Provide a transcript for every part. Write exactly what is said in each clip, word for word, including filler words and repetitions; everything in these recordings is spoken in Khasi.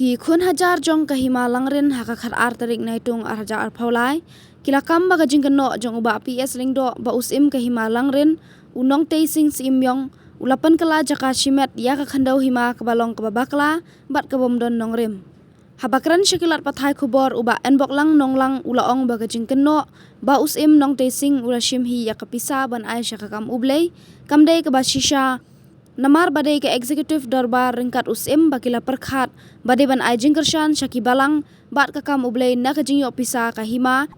Ki khun hajar jong ka Hima Langrin ha ka khat ar tarik Naitung ar hajar arphew lai ki la kam ba ka jingkynnoh jong u Bah P S Lyngdoh ba u Syiem ka Hima Langrin, u Nongtei Sing Syiemiong, u la pynkylla jaka shimet ïa ka khyndew hima kaba long kaba bakla bad ka bym don nongrim. Haba kren sha ki lad pathai khubor, u Bah Enboklang Nonglang u la ong ba ka jingkynnoh ba u Syiem Nongtei Sing u la shim hi ïa ka pisa ban ai sha ka kam U Blei kam dei kaba shisha. Namar ba dei ka executive dorbar ryngkat u Syiem ba ki la pyrkhat ba dei ban ai jingkyrshan sha ki balang bad ka kam U Blei na ka jingïoh pisa ka hima.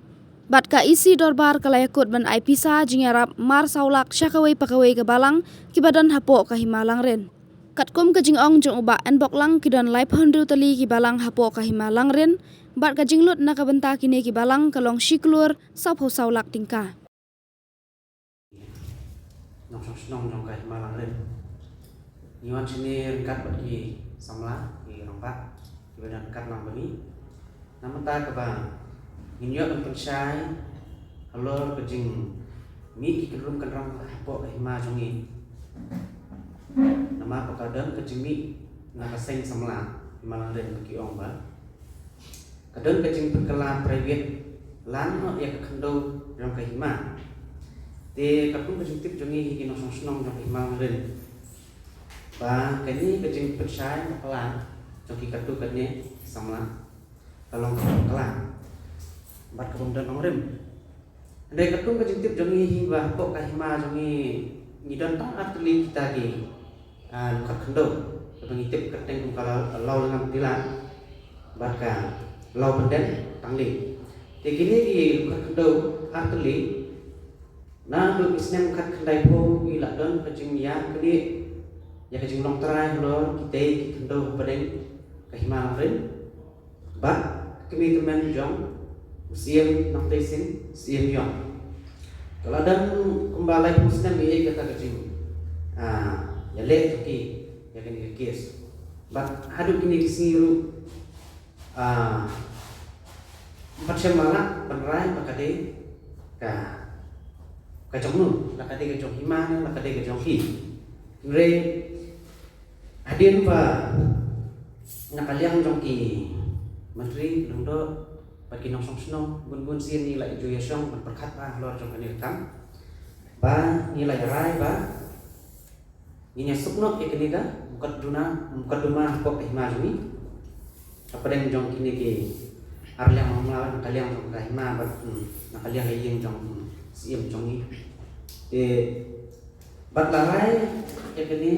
Bad ka E C dorbar ka la ïakut ban ai pisa jingïarap mar saw lak sha kawei pa kawei ka balang kiba don hapoh ka Hima Langrin. Katkum ka jingong jong u Bah Enboklang, ki don laiphew hynriew tylli ki balang hapoh ka Hima Langrin, bad ka jinglut na ka bynta kine ki balang ka long shi klur sawphew saw lak tyngka. Nongshong shnong jong ka Hima Langrin, ngi wan shane ryngkat bad ki samla, ki rangbah kiba don ryngkat lang bad ngi. Na mynta kaba ngin ïoh ban pynshai halor ka jingmih ki kynrum kynrang hapoh ka hima jong ngi. Namar ba ka don ka jingmih na ka seng samla Hima Langrin ba ki ong ba ka don ka jingpynkylla private land noh ïa ka khyndew jong ka hima. Te katkum ka jingtip jong ngi hi ki nongshong shnong jong ka Hima Langrin, ba kane ka jingpynshai bakla jong ki katto katne samla ka long kaba bakla bad ka bym don nongrim. Hynrei katkum ka jingtip jong ngi hi ba hapoh ka hima jong ngi, ngi don tang artylli kita ki, ah, lukhar khyndew, kaba ngi tip kyrteng kum ka Law, Law Lyngngam Tila bad ka Law Pynden Tangli. Te kine ki lukhar khyndew artylli, naduh ki snem khatkhyndai phew ngi la don ka jingïaknieh ïa ka jinglong trai halor kitei ki khyndew hapdeng ka Hima Langrin bad ka kmie tymmen jong u Syiem Nongtei Sing Syiemiong. Ka la dang kumba laiphew snem ïa kata ka jing, ah, ïaleh jong ki ïa kane ka case. Bad haduh kine ki sngi ruh, ah, pat shem wala ban rai ba ka dei ka, ka jong no, la ka dei ka jong hima ne la ka dei ka jong hi. Hynrei hadien ba na ka liang jong ki Myntri Lyngdoh bad ki nongshong shnong, bun bun sien ngi la ju ïashong ban pyrkhat bha halor jong kane ka kam, ba ngi la rai ba ngin ïasuk noh ïa kane ka mukotduma, mukotduma hapoh ka hima jong ngi, hapdeng jong kine ki ar liang mamla, na ka liang jong ka hima bad, hmm, na ka liang ka ïing jong, hmm, Syiem jong ngi. Te bad la rai ïa kane,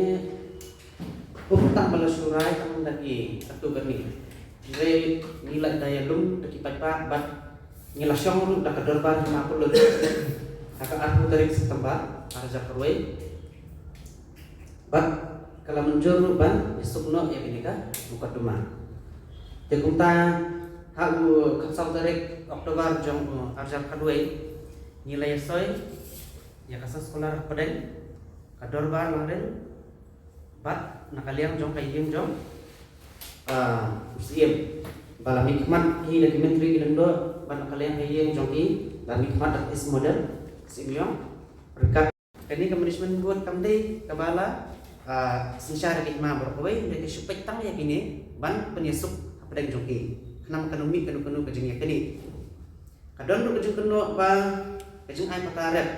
um tang ba la shu rai tang da ki katto katne. Hynrei ngi la da ïalum da ki paidbah bad ngi la shong ruh da ka dorbar hima Pyllun ha ka arphew tarik September ar hajar khatwei. Bad ka la mynjur ruh ban ïasuk noh ïa kane ka mukotduma. Te kumta ha u khatsaw tarik October jong u ar hajar khatwei, ngi la ïasoi ïa ka circular hapdeng ka dorbar Langrin bad na ka liang jong ka ïing jong, ah, u Syiem, ba la mihkhmat hi da ki Myntri ki Lyngdoh bad na ka liang ka ïing jong ki la mihkhmat da ka East Model Syiemiong. Ryngkat kane ka management board kam dei kaba la, ah, synshar ïa ka hima baroh kawei, hynrei ka shu peit tang ïa kine ban pynïasuk hapdeng jong ki. Khnang ba kano mih kano kano ka jingïaknieh. Ka don ruh ka jingkynnoh ba ka jingai pata rep,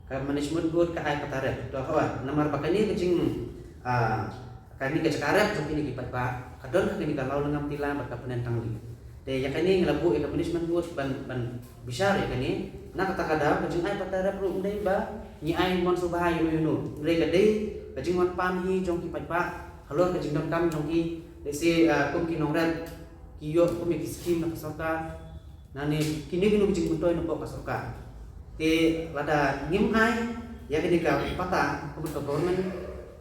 ka management board ka ai pata rep. To hooid, namar ba kane ka jing, ah, kane ka jaka rep jong kine ki paidbah ka don ha kane ka Law Lyngngam Tila bad ka Pynden Tangli. Te ïa kane ngi la buh ïa ka management board ban, ban bishar ïa kane. Na kata ka daw ka jingai pata rep ruh ym dei ba ngi ai mon sngewbha ïano ïano. Hynrei ka dei ka jingwan pan hi jong ki paidbah halor ka jingdonkam jong ki. Lehse, ah, kum ki nongrep ki ïoh kum ïa ki skim na ka sorkar. Nangne kine kino ki jingmyntoi na pdeng ka sorkar. Te lada ngim ai ïa kane ka pata, ka mut ka government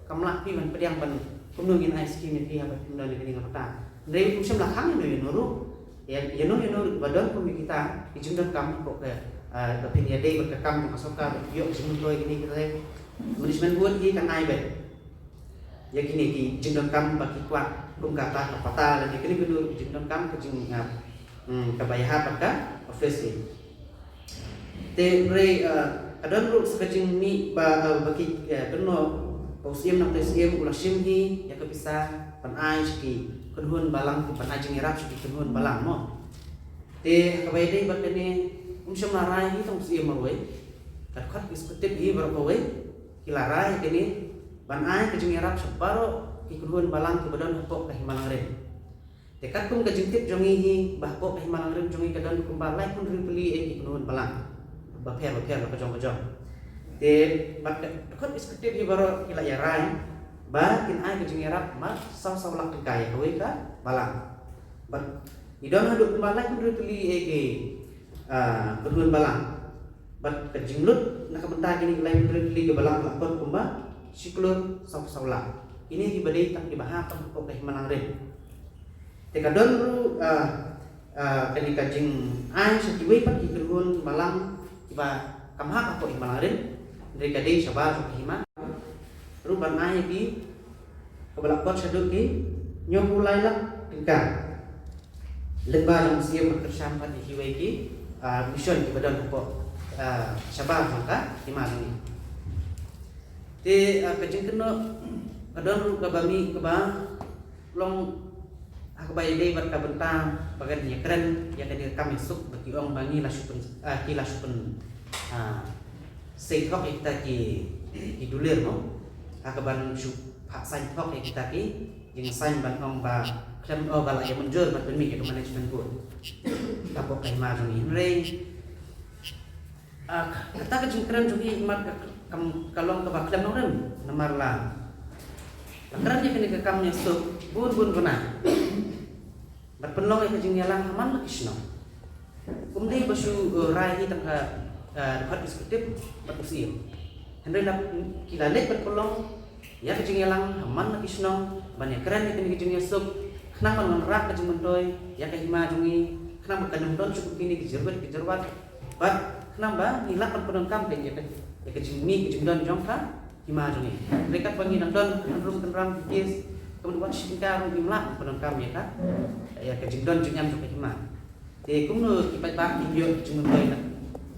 kam lah phi ban pdiang ban kumno ngin ai skim ïa phi haba phim don ïa kane ka pata. Hynrei um shym la khang ïano ïano ruh. Ïa, ïano ïano ruh ba don kum ïa kita ki jingdonkam hapoh ka, ah, ba phin ïadei bad ka kam jong ka sorkar, ïoh jingmyntoi kine kita. Management board hi kan ai beit ïa kine ki jingdonkam ba ki kwah kum kata ka pata lane kine kino ki jingdonkam ka jing, ah, hmm, kaba ïahap bad ka office hi. Te hynrei, ah, ka don ruh sa ka jingmih ba, ah, ba ki, ah, kynnoh Ka u Syiem Nongtei Syiem u la shim hi ïa ka pisa ban ai sha ki kynhun balang, ban ai jingïarap sha ki kynhun balang mo. Te ha kaba ïadei bad kane, um shym la rai hi tang u Syiem marwei. Ka dkhot executive hi baroh kawei ki la rai kane ban ai ka jingïarap sha baroh ki kynhun balang kiba don hapoh ka Hima Langrin. Te katkum ka jingtip jong ngi hi ba hapoh ka Hima Langrin jong ngi ka don kumba laiphew hynriew tylli eh ki kynhun balang bapher bapher la ka jong ka jong. Te bad ka dkhot executive hi baroh ki la ïarai ba kin ai ka jingïarap ma saw saw lak tyngka ïa kawei ka balang. Bad ngi don haduh kumba laiphew hynriew tylli eh ki, ah, kynhun balang. Bad ka jinglut na ka bynta kine ki laiphew hynriew tylli ki balang la kot kumba shi klur saw saw lak. Kine kiba dei tang kiba hap tang hapoh ka Hima Langrin. Te ka don ruh, ah, ah, kane ka jingai sha kiwei pat ki kynhun balang kiba kam hap hapoh Hima Langrin, hynrei ka dei shabar jong ka hima. Ruh ban ai ïa ki kaba la kot shaduh ki hynñiewphew lai lak tyngka. Lyngba jong u Syiem ban kyrshan pat ïa kiwei ki, ah, mission kiba don hapoh, ah, shabar jong ka hima jong ngi. Te, ah, ka jingkynnoh ka don ruh kaba mih kaba long ha kaba ïadei bad ka bynta ba kan ïakren ïa kane ka kam ïasuk ba ki ong ba ngi la shu pyn, ah, ki la shu pyn, ah, sei thok ïa kita ki, ki dulir mo. Ha kaban shu phah sign thok ïa kita ki jingsign ban ong ba khlem, oh, ba la ïa mynjur ban pynmih ïa ka management board. Hapoh ka hima jong ngi hynrei Ah, kata ka jingkren jong ngi mat ka, kam, ka long kaba khlem nongrim namar la la kren ïa kane ka kam ïasuk bun bun bnai. Bad pynlong ïa ka jingïalang ha man la ki shnong. Kum dei ba shu, eh, rai hi tang ka, eh, dkhot executive bad u Syiem. Hynrei la ki la leit bad pynlong ïa ka jingïalang ha man la ki shnong ban ïakren ïa kane ka jingïasuk khnang ban wanrah ka jingmyntoi ïa ka hima jong ngi, khnang ba kan ym don shuh kine ki jyrwet ki jyrwat. Bad khnang ba ngi lah ban pyndonkam ïa ka, ïa ka jingmih ka jingdon jong ka hima jong ngi. Hynrei katba ngi dang don kynrum kynram ki case, ka mut wat shi tyngka ruh ngim lah ban pyndonkam ïa ka, ïa ka jingdon jingem jong ka hima. Te kumno ki paidbah kin ïoh jingmyntoi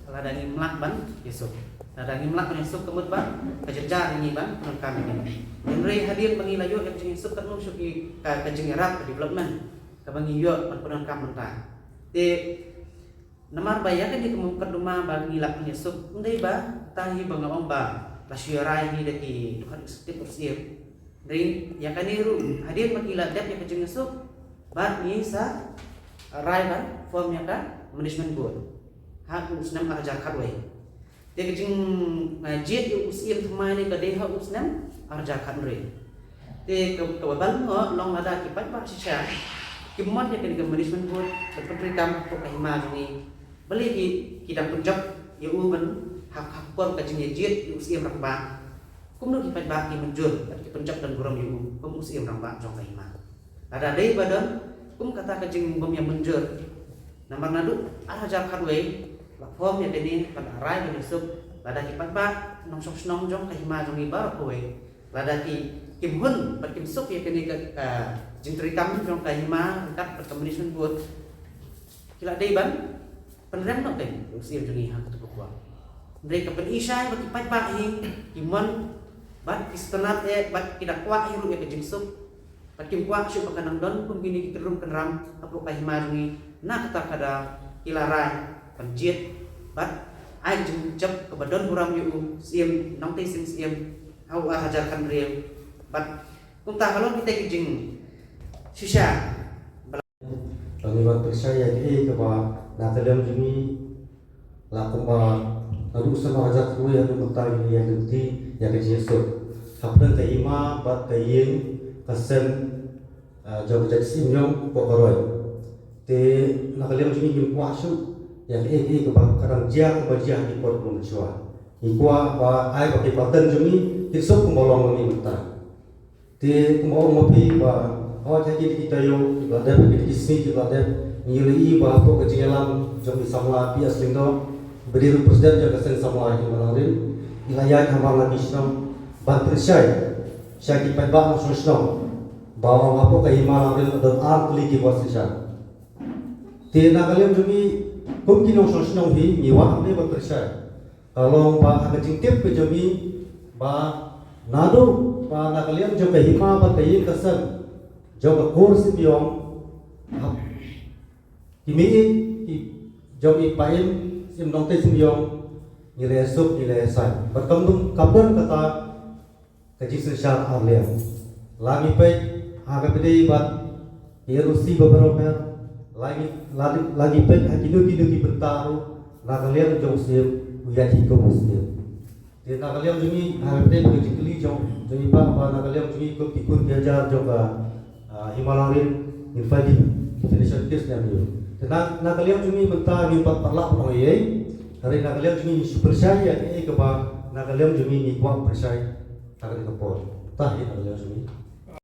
lada ngim lah ban ïasuk. Lada ngim lah ban ïasuk ka mut ba ka jynjar ïa ngi ban pyndonkam ïa ngi. Hynrei hadien ba ngi la ïoh ïa ka jingïasuk katno shuh ki ka, ka jingïarap ka development kaba ngi ïoh ban pyndonkam mynta. Te namar ba ïa kane ka mukotduma ba ngi la pynïasuk, ym dei ba tang hi ba nga ong ba la shu ïarai hi da ki dkhot executive u Syiem. Hynrei ïa kane ruh hadien ba ki la dep ïa ka jingïasuk bad ngi sa rai ban form ïa ka management board ha u snem ar hajar khatwei. Te ka jing, eh, jied ïa u Syiem thymmai ne ka dei ha u snem ar hajar khathynriew. Te ka, kaba bang noh long lada ki paidbah shisha kim mon ïa kane ka management board ban pyntreikam hapoh ka hima jong ngi. Balei ki, ki dang pynjop ïa u ban ha, ha ka por ka jingïajied ïa u Syiem Rangbah. Kumno ki paidbah ki mynjur bad ki pynjop don burom ïa u kum u Syiem Rangbah jong ka hima? Lada dei ba don kum kata ka jingbym ïamynjur, namar naduh ar hajar khatwei la form ïa kane, la rai ban ïasuk, lada ki paidbah nongshong shnong jong ka hima jong ngi baroh kawei, lada ki, kim hun bad kim suk ïa kane ka, ka jingtreikam jong ka hima ryngkat bad ka management board, ki la dei ban pynrem noh kein ïa u Syiem jong ngi ha katu ka por. Hynrei ka pyni shai ba ki paidbah hi ki mon bad ki sngewtynnat eh bad ki da kwah hi ruh ïa ka jingsuk. Bad kim kwah shuh ba kan nang don kum kine ki kynrum kynram hapoh ka hima jong ngi. Na kata ka daw ki la rai ban jied bad ai ka jingjop kaba don burom ïa u Syiem Nongtei Syiem Syiem ha u ar hajar khathynriew. Bad kumta halor kita ki jingshisha. Ba ngi wan pyrshah ïa kaei kaba na ka liang jong ngi la kumba naduh snem ar hajar khatwei haduh mynta ngi ïa lynti ïa ka jingsuk hapdeng ka hima bad ka ïing ka sem, ah, jong ka jaitbynriew Pokhroi. Te na ka liang jong ngi ngim kwah shuh ïa kaei kaei kaba ka dang jia kumba jia ha ki por kaba mynshuwa. Ngi kwah ba ai ba ki kyrdan jong ngi kin suk kumba long ngi mynta. Te kumba ong ma phi ba hooid ha kine ki taïew kiba la dep, ha kine ki sngi kiba la dep, ngi la ïohi ba hapoh ka jingïalam jong i samla P S Lyngdoh, ba dei ruh president jong ka seng samla Hima Langrin, i la ïaid ha man la ki shnong ban pynshai sha ki paidbah nongshong shnong ba ong hapoh ka Hima Langrin la don ar tylli kiba synshar. Te na ka liang jong ngi kum ki nongshong shnong hi ngi wan hangne ban pynshai. Ka long ba ha ka jingtip ka jong ngi ba Naduh ba na ka liang jong ka hima bad ka ïing ka sem jong ka kur Symbiong, hap ki mei ki jong i Paiem Syiem Nongtei Symbiong, ngi la suk ngi la sai. Bad kam dum ka pon kata ka jingsynshar ar liang. La ngi peit ha ka pdei bad ki N O C ba baroh mer, la ngi la ngi peit ha kino kino ki bynta ruh na ka liang jong Siem u ïaid hi kum u Siem. Te na ka liang jong ngi ha ka pdei bad ka jingkylli jong jong i Bah ba na ka liang jong ngi kum ki kur ki hajar jong ka Hima Langrin ngin file defamation case ne em. Te na na ka liang jong ngi mynta ngim pat paralok noh ei ei. Hynrei na ka liang jong ngi ngi shu pyrshah ïa kaei kaba na ka liang jong ngi ngi kwah pyrshah ha kane ka por. Te hi na ka liang jong ngi.